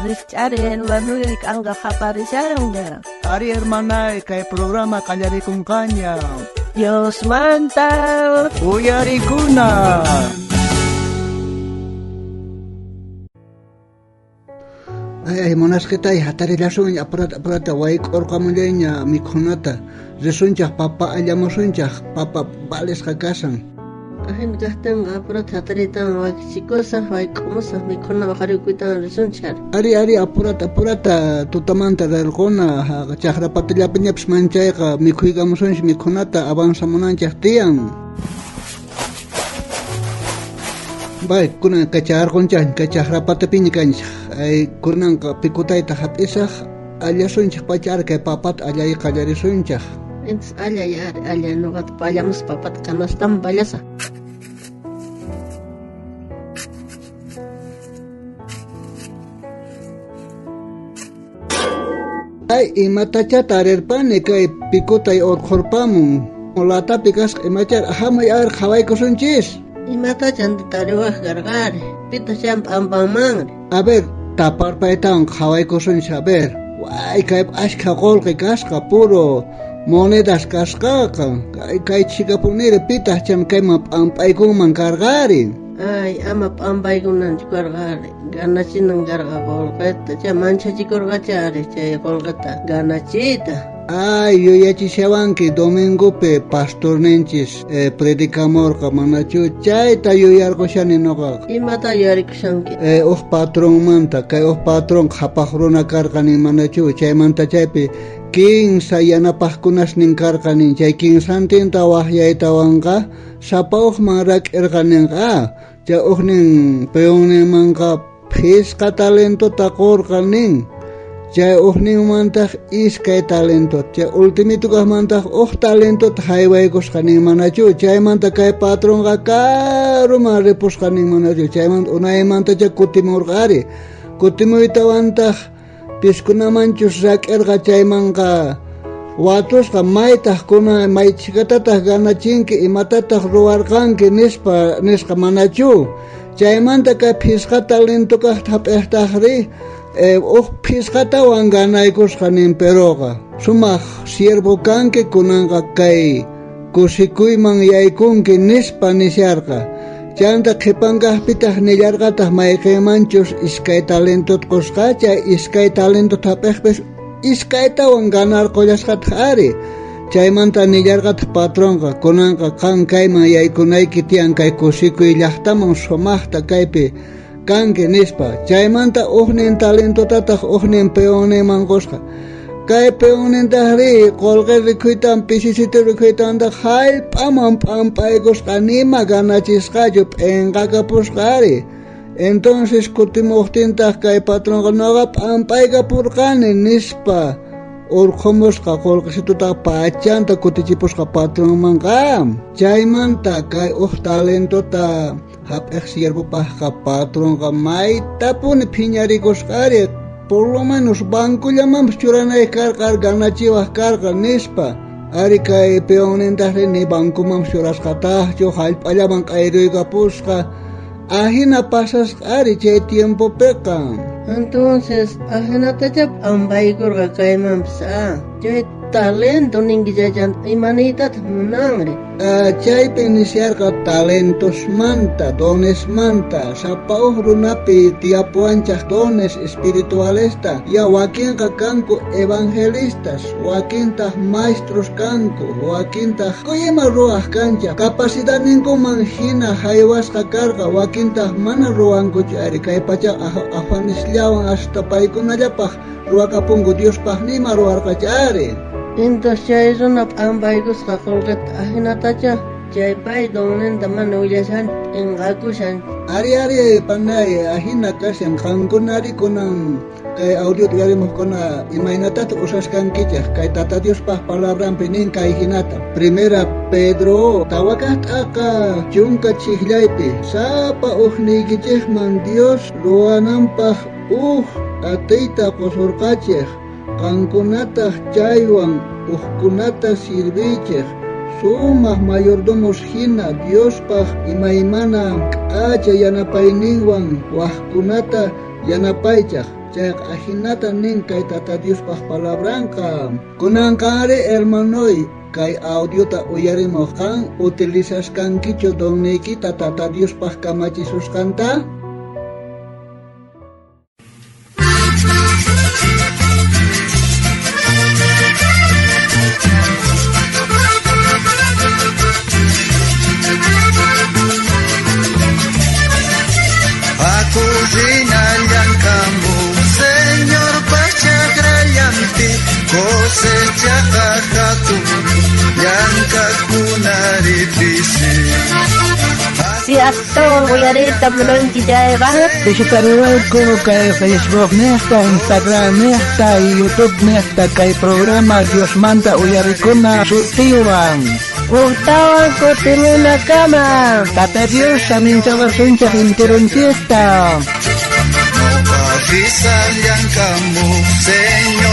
Rijch'ariy, hermanoy, k'anqa qaparishanña. Ari hermanay, kay programa qallarikunqaña. Diosmanta Uyarikuna. Ay, ay, munasqitay, hatarillasunña, apurata, apurata, wayk'urqamullayña mikhunata. Risunchaj, papa allamusunchaj, papa valisqa kashan. Ajina kajtinqa apurata hatariytawan wakichikusaj, wayk'umusaj, mikhuna paqarikuytawan risunchik ari. Ari, ari, apurata, apurata, tutamanta rirquna, chajra patallapiñapis manchayqa mikhuykamusunchik mikhunata, avanzamunanchik tiyan. Bay, kunan kacharqunchaj, kay chajra patapiña kanchik. Ay, kunanqa pikutayta hap'isaj, allasunchik pacha ari kay papata allay qallarisunchik. Entonces allay ari, allay nuqata pallamuspa papata canastaman pallasaj. Ay, imatachá tarirpani kay pikutay urqhurpamun. Latapi kasqa imachar, hamuy a ver qhawaykusunchis. Imata chanta tariwaj karqari, pitaq chan p'ampanmanri. A ver, taparpaytawan qhawaykusunchis, a ver. Way, kaypi ashkha qullqi kasqa, puro monedas kasqaqa. Kay, kay chhikapuniri pitaq chan kayman p'amp'aykunman karqari. Ay, ama p'ampaykunanchu karqari, ganachinan karqa qullqita, chay manchachikurqacha ari chay qullqita ganachiyta. Ay, yuyachishawanki domingopi pastorninchis predikamurqa, manachu chayta yuyarqushani nuqaqa. Imata yuyarikushanki? Uj patronmanta, kay uj patrón qhapaq runa karqa nin, manachu, chaymanta chaypi kinsa yanapaqkunasnin karqa nin, chay kinsantinta waqyaytawanqa sapa ujman rak'irqa ninqa, chay ujnin peonninmanqa phisqa talentota qurqa nin, chay ujninmantaq iskay talentota, chay ultimitukaqmantaq uj talentota haywaykusqa nin, manachu, chaymanta kay patronqa karuman ripusqa nin, manachu, chaymanta unaymantacha kutimurqa ari, kutimuytawantaq piskunamanchus rak'irqa chaymanqa watusqa maytaq kuna may chhikatataq ganachinki imatataq ruwarqanki nispa nisqa, manachu, chaymanta kay phisqa talentokaqta hap'iqtaqri uj phisqatawan ganaykusqa nin, peroqa sumaq siervo kanki kunanqa kay kusikuyman yaykunki nispa nisharqa. Chanta qhipankaqpitaq nillarqataq mayqinmanchus iskay talentota qusqa, chay iskay talentota hap'iqpis iskaytawan ganarqullasqataq ari. Chaymanta nillarqataq patronqa, kunanqa qan kayman yaykunayki tiyan kay kusikuy llaqtaman sumaqta kaypi kanki nispa. Chaymanta ujnin talentotataq ujnin peonninman qusqa. Kay peonnintajri qullqi rikhuytan pisisitu rikhuytantaq hallp'aman p'amp'aykusqa nima ganachisqachu p'inqakapusqa ari. Entonces kutimuqtintaq kay patronqa nuqa p'amp'aykapurqani nispa urqhumusqa qullqisitutaqa pachanta kutichipusqa patronmanqa. Chaymanta kay uj talentota hap'iq siervopaqqa patronqa maytapuni phiñarikusqa ari, por lo menos bancollamanpis churanay karqa ganachiwaj karqa nispa. Ari kay peonnintaqri ni bancomanpis churasqataqchu, hallp'allaman q'ayruykapusqa. Ajina pasasqa ari chay tiempopiqa. Entonces, ajinatacha p'ampaykurqa kaymanpis, chay talento ninki chaychanta imaniytataq munanri? Chaypi nisharqa talentosmanta, donesmanta, sapa uj runapi tiyapuwanchaj dones espiritualesta, ya wakinqa kanku evangelistas, wakintaq maestros kanku, wakintaq ima ruwaj kanchaj, capacidadninkuman hina haywasqa karqa, wakintaq mana ruwankuchu ari, kay pacha afanisllawan hasta paykunallapaq ruwakapunku, Diospaq nima ruwarqacha ari. Entonces chay runa p'ampaykusqa qullqita ajinatacha chay pay donninta mana willashan p'inqakushan. Ari, ari, panay, ajina kashan, qankunari kunan kay audiota uyarimuqkuna imaynatataq usaskankichik kay Tata Diospaq palabranpi nin kay hinata. Primera Pedro tawakaq t'aqa chunka chijllaypi sapa ujniykichikman Dios ruwananpaq uj atiyta qusurqachik, qankunataq chaywan ujkunata sirviychik, sumaq mayordomos hina Diospaq imaymana k'acha yanapayninwan wajkunata Yanapaychaj. Chayqa ajinata nin kay Tata Diospaj palabranqa. Kunanqanri hermanoy, kay audiota uyarimuq qan utilizasqankichu donniykita Tata Diospaj kamachisusqanta? Akurrinallankamu Señor pachakrallampi cosechaqa hatun llank'akunaripisi. Si astawan uyariyta munanki chayqa Visitariwayku kay Facebook niqta, Instagram niqta y YouTube niqta kay programa Diosmanta uyarikuna sutiwan. Ujtawan kutimunakama. Tata Dios saminchawasunchej intirunchikta. Noqa risallankamu Señor.